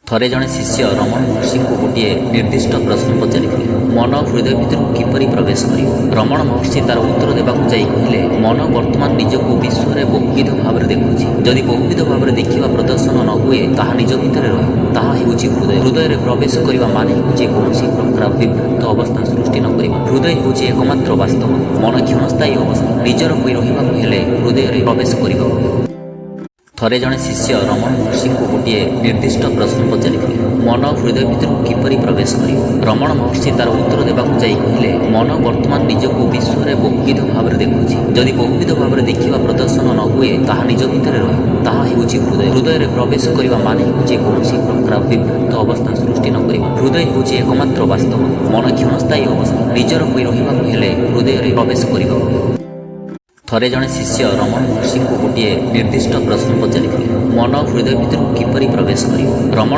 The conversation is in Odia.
ଥରେ ଜଣେ ଶିଷ୍ୟ ରମଣ ମହର୍ଷିଙ୍କୁ ଗୋଟିଏ ନିର୍ଦ୍ଦିଷ୍ଟ ପ୍ରଶ୍ନ ପଚାରିଥିଲେ, ମନ ହୃଦୟ ଭିତରକୁ କିପରି ପ୍ରବେଶ କରିବ? ରମଣ ମହର୍ଷି ତାର ଉତ୍ତର ଦେବାକୁ ଯାଇ କହିଲେ, ମନ ବର୍ତ୍ତମାନ ନିଜକୁ ବିଶ୍ୱରେ ବହୁବିଧ ଭାବରେ ଦେଖୁଛି। ଯଦି ବହୁବିଧ ଭାବରେ ଦେଖିବା ପ୍ରଦର୍ଶନ ନ ହୁଏ, ତାହା ନିଜ ଭିତରେ ରହିବ। ତାହା ହେଉଛି ହୃଦୟ। ହୃଦୟରେ ପ୍ରବେଶ କରିବା ମାନେ ହେଉଛି କୌଣସି ପ୍ରକାର ବିଭ୍ରାନ୍ତ ଅବସ୍ଥା ସୃଷ୍ଟି ନ କରିବା। ହୃଦୟ ହେଉଛି ଏକମାତ୍ର ବାସ୍ତବ। ମନ କ୍ଷଣସ୍ଥାୟୀ ଅବସ୍ଥା। ନିଜର ହୋଇ ରହିବାକୁ ହେଲେ ହୃଦୟରେ ପ୍ରବେଶ କରିବାକୁ ହେବ। ଥରେ ଜଣେ ଶିଷ୍ୟ ରମଣ ମହର୍ଷିଙ୍କୁ ଗୋଟିଏ ନିର୍ଦ୍ଦିଷ୍ଟ ପ୍ରଶ୍ନ ପଚାରିଥିଲେ, ମନ ହୃଦୟ ଭିତରକୁ କିପରି ପ୍ରବେଶ କରିବ? ରମଣ ମହର୍ଷି ତାର ଉତ୍ତର ଦେବାକୁ ଯାଇ କହିଲେ, ମନ ବର୍ତ୍ତମାନ ନିଜକୁ ବିଶ୍ୱରେ ବହୁବିଧ ଭାବରେ ଦେଖୁଛି। ଯଦି ବହୁବିଧ ଭାବରେ ଦେଖିବା ପ୍ରଦର୍ଶନ ନ ହୁଏ, ତାହା ନିଜ ଭିତରେ ରହିବ। ତାହା ହେଉଛି ହୃଦୟ। ହୃଦୟରେ ପ୍ରବେଶ କରିବା ମାନେ ହେଉଛି କୌଣସି ପ୍ରକାର ବିଭ୍ରାନ୍ତ ଅବସ୍ଥା ସୃଷ୍ଟି ନ କରିବା। ହୃଦୟ ହେଉଛି ଏକମାତ୍ର ବାସ୍ତବ। ମନ କ୍ଷଣସ୍ଥାୟୀ ଅବସ୍ଥା। ନିଜର ହୋଇ ରହିବାକୁ ହେଲେ ହୃଦୟରେ ପ୍ରବେଶ କରିବାକୁ ହେବ। ଥରେ ଜଣେ ଶିଷ୍ୟ ରମଣ ମହର୍ଷିଙ୍କୁ ଗୋଟିଏ ନିର୍ଦ୍ଦିଷ୍ଟ ପ୍ରଶ୍ନ ପଚାରିଥିଲେ, ମନ ହୃଦୟ ଭିତରକୁ କିପରି ପ୍ରବେଶ କରିବ? ରମଣ